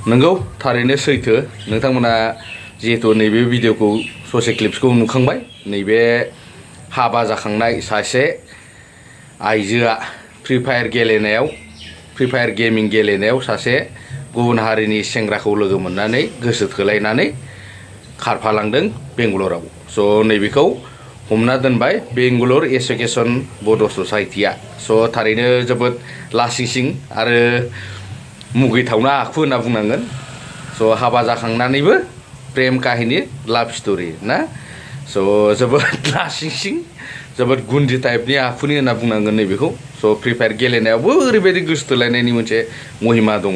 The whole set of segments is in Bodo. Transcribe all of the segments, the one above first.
नंगौ थारैनो सैथो नोंथांमोना जिहेतु नैबे भिडिअखौ ससे क्लिप्सखौ नुखांबाय नैबे हाबा जाखांनाय सासे आइजोआ फ्रि फायार गेमिं गेलेनायाव सासे गुबुन हारिनि सेंग्राखौ लोगो मोननानै गोसो थोलायनानै खारफालांदों बेंगलराव स' नैबेखौ हमना दोनबाय बेंगलर एस'सिएशन बड' ससाइटिया स' थारैनो जोबोद लासिंसिं आरो मुगैथावना आखु होनना बुंनांगोन स' हाबा जाखांनानैबो प्रेम काहिनी लाभ स्ट'रि ना स' जोबोद लासिंसिं जोबोद गुन्दि टाइपनि आखुनि होनना बुंनांगोन नैबेखौ स' फ्रि फायार गेलेनायावबो ओरैबायदि गोसो थोलायनायनि मोनसे महिमा दङ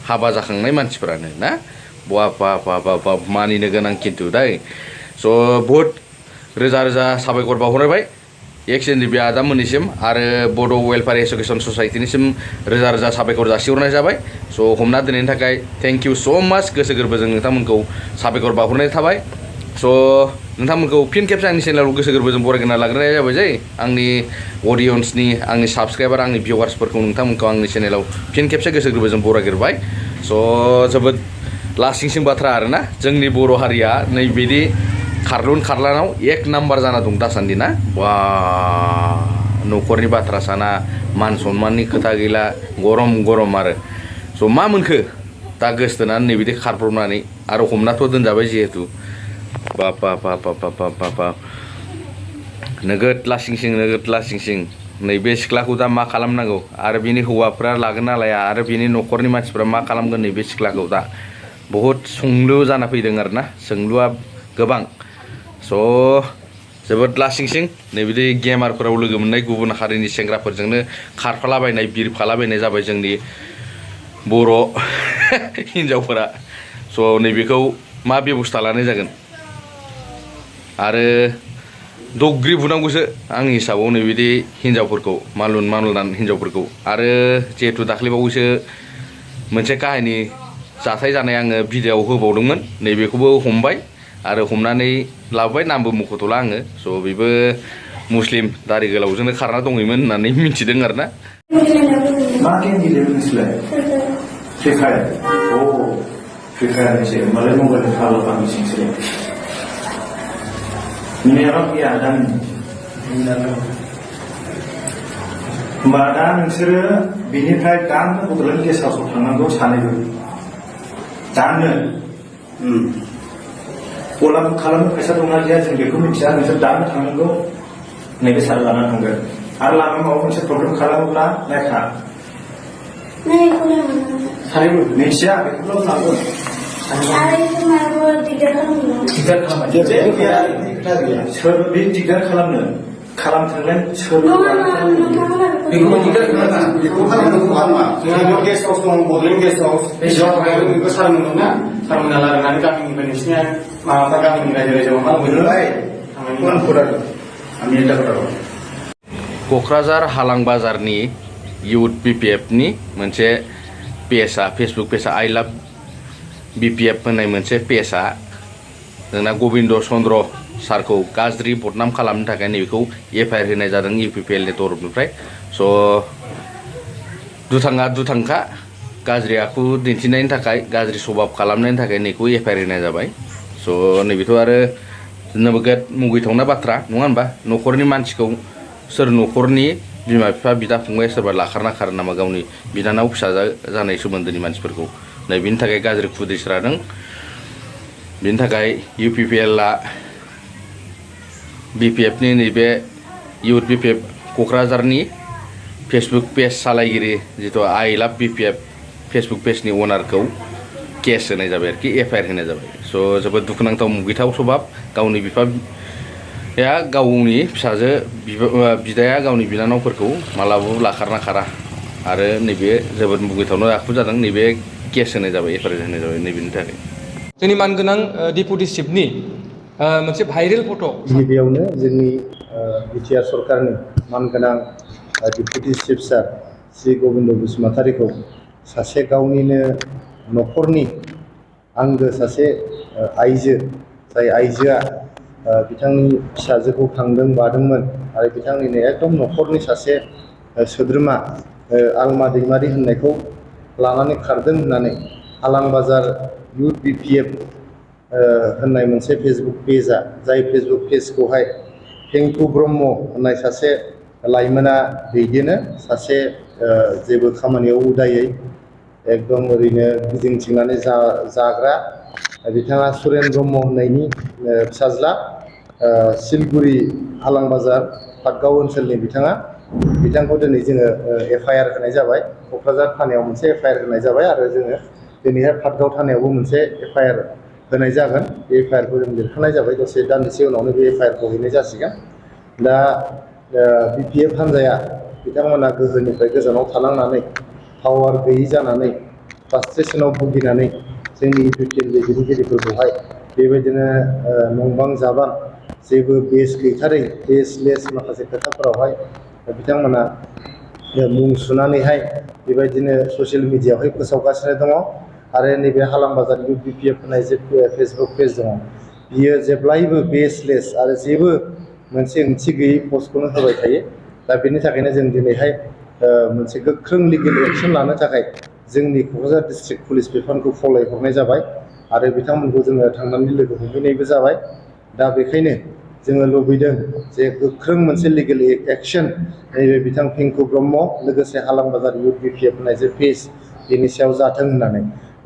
हाबा जाखांनाय मानसिफोरानो ना बा मानिनो गोनां खिन्थु दै स' बहुद रोजा रोजा साबायखर बावहरबाय एक्स-एन-डि-बि आदामोननिसिम आरो बड' वेलफेयार एस'सिएशन ससाइटिनिसिम रोजा रोजा साबायखर जासिहरनाय जाबाय स' हमना दोननायनि थाखाय थेंक इउ स' माच गोसो गोरबोजों नोंथांमोनखौ साबायखर बावहरनाय थाबाय स' नोंथांमोनखौ फिन खेबसे आंनि चेनेलाव गोसो गोरबोजों बरायना लाग्रोनाय जाबाय जे आंनि अडियन्सनि आंनि साबस्क्राइबार आंनि भिउवार्सफोरखौ नोंथांमोनखौ आंनि चेनेलाव फिन खेबसे गोसो गोरबोजों बरायग्रोबाय स' जोबोद लासिंसिं बाथ्रा आरोना जोंनि बर' हारिया नैबिदि खारलुन खारलानाव एक नाम्बार जाना दं दासान्दि ना बा न'खरनि बाथ्रा साना मान सन्माननि खोथा गैला गरम आरो स' मा मोनखो दा गोसोथोनानै नैबिदि खारब्रबनानै आरो हमनाथ' दोनजाबाय जिहेतु बा नोगोद लासिंसिं नैबे सिख्लाखौ दा मा खालामनांगौ आरो बिनि हौवाफ्रा लागोन ना लाया आरो बिनि न'खरनि मानसिफ्रा मा खालामगोन नैबे सिख्लाखौ दा बहुद सोंलु जाना फैदों आरोना सोंलुआ गोबां स' जोबोद लासिंसिं नैबिदि गेमारफोराव लोगो मोननाय गुबुन हारिनि सेंग्राफोरजोंनो खारफालाबायनाय बिरफालाबायनाय जाबाय जोंनि बर' हिन्जावफोरा स' नैबेखौ मा बेबस्था लानाय जागोन आरो दग्रि बुनांगौसो आंनि हिसाबाव नैबिदि हिन्जावफोरखौ मालुन हिन्जावफोरखौ आरो जिहेतु दाख्लैबावैसो मोनसे काहिनी जाथाय जानाय आङो भिडिअ'आव होबावदोंमोन नैबेखौबो हमबाय आरो हमनानै लाबोबाय नामबो मुंख'थ'ला आङो स' बेबो मुस्लिम दारि गोलावजोंनो खारना दंहैयोमोन होननानै मिथिदों आरोना मा गेम गेलेयो नोंसोरलाय फ्रि फायार फ्रि फायारनिसो होमबालाय मबाइल फालो फांनिसिंसो मेराव गैया दा होमबा दा नोंसोरो बिनिफ्राय दानो बड'लेण्ड गेस्ट हाउसआव थांनांगौ सानैबो दानो गला बुक खालामनो फैसा दंना गैया जों बेखौ मिथिया नोंसोर दानो थांनांगौ नैबे सार लानानै थांगोन आरो लामायाव माबा मोनसे प्रब्लेम खालामोब्ला नायखा सानैबो मिथिया बेखौल' लांगोन सोर बे दिगदार खालामनो खालामथोंलाय सोर बेखौ दिगदार खालामा बेखौ खालामनांगौ खालामा जोंहा गेस्ट हाउस दं बड'लेण्ड गेस्ट हाउस बेयाव थांनानै बेखौ सारमोन ना सारमोना लारायनानै गामिनिफ्राय नोंसिनिया माबाफ्रा गामिनि रायजो राजायाव मा मोनोलाय क'क्राझार हालां बाजारनि इउथ BPFनि मोनसे पेजआ फेसबुक पेजआ आइ लाभ BPF होननाय मोनसे पेजआ जोंना गबिन्द चन्द्र सारखौ गाज्रि बदनाम खालामनो थाखाय नैबेखौ FIR होनाय जादों UPPLनि तरफनिफ्राय स' दुथांखा गाज्रि आखु दिन्थिनायनि थाखाय गाज्रि सभाब खालामनायनि थाखाय नैखौ FIR होनाय जाबाय स' नैबेथ' आरो नोगोद मुगैथावना बाथ्रा नङा होनबा न'खरनि मानसिखौ सोर न'खरनि बिमा बिफा बिदा फंबाय सोरबा लाखारना खारो नामा गावनि बिनानाव फिसाजा जानाय सोमोन्दोनि मानसिफोरखौ नै बिनि थाखाय गाज्रि खुदिस रादों बिनि थाखाय UPPLआ BPFनि नैबे इउथ BPF क'क्राझारनि फेसबुक पेज सालायगिरि जिथु आइ लाभ BPF फेसबुक पेजनि अनारखौ केस होनाय जाबाय आरोखि FIR होनाय जाबाय स' जोबोद दुखुनांथाव मुगैथाव सभाब गावनि बिफाया गावनि फिसाजो बिदाया गावनि बिनानावफोरखौ मालाबाबो लाखारना खारा आरो नैबे जोबोद मुगैथावना आखु जादों नैबे केस होनाय जाबाय FIR होनाय जाबाय नैबेनि थाखाय जोंनि मानगोनां डेपुटि चिफनि मोनसे भाइरेल फट' गिबियावनो जोंनि बिटिआर सरकारनि मानगोनां डेपुटि चिफ सार श्री गबिन्द बसुमतारीखौ सासे गावनिनो न'खरनि आंगो सासे आइजो जाय आइजोआ बिथांनि फिसाजोखौ खांदों बादोंमोन आरो बिथांनिनो एकदम न'खरनि सासे सोद्रोमा आलमा दैमारि होननायखौ लानानै खारदों होननानै आलां बाजार इउथ BPF होननाय मोनसे फेसबुक पेजआ जाय फेसबुक पेजखौहाय पेंकु ब्रह्म होननाय सासे लाइमोना दैदेनो सासे जेबो खामानियाव उदायै एकदम ओरैनो गिदिंथिंनानै जाग्रा बिथाङा सुरेन ब्रह्म होननायनि फिसाज्ला सिलगुरि आलां बाजार पाटगाव ओनसोलनि बिथांखौ दिनै जोङो FIR होनाय जाबाय क'क्राझार थानायाव मोनसे FIR होनाय जाबाय आरो जोङो दिनैहाय पाटगाव थानायावबो मोनसे FIR होनाय जागोन बे FIR खौ जों लिरखानाय जाबाय दसे दान्दिसे उनावनो बे FIR खौ हैनाय जासिगोन दा BPF हान्जाया बिथांमोना गोहोनिफ्राय गोजानाव थालांनानै पावार गैयै जानानै फ्रास्ट्रेसनाव भुगिनानै जोंनि इडुकेटेड दैदेनगिरिफोरखौहाय बेबायदिनो नंबां जाबां जेबो बेस गैथारै बेसलेस माखासे खोथाफोरावहाय बिथांमोना मुं सुनानैहाय बेबायदिनो ससियेल मिडियायावहाय फोसावगासिनो दङ आरो नैबे आलां बाजार इउथ BPF होननाय जे फेसबुक पेज दङ बियो जेब्लायबो बेसलेस आरो जेबो मोनसे ओंथि गैयै पस्टखौनो होबाय थायो दा बेनि थाखायनो जों दिनैहाय मोनसे गोख्रों लिगेल एक्सन लानो थाखाय जोंनि क'क्राझार डिस्ट्रिक्ट पुलिस बिफानखौ खावलायहरनाय जाबाय आरो बिथांमोनखौ जोङो थांनानै लोगो हमहैनायबो जाबाय दा बेखायनो जोङो लुबैदों जे गोख्रों मोनसे लिगेल एक्सन नैबे बिथां पेंकु ब्रह्म लोगोसे आलां बाजार इउथ BPF होननाय जे पेज बेनि सायाव जाथों होननानै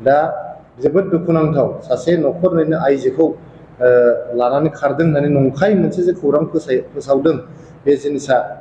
दा जोबोद दुखुनांथाव सासे न'खरनिनो आइजोखौ लानानै खारदों होननानै नंखाय मोनसे जे खौरां फोसावदों बे जिनिसा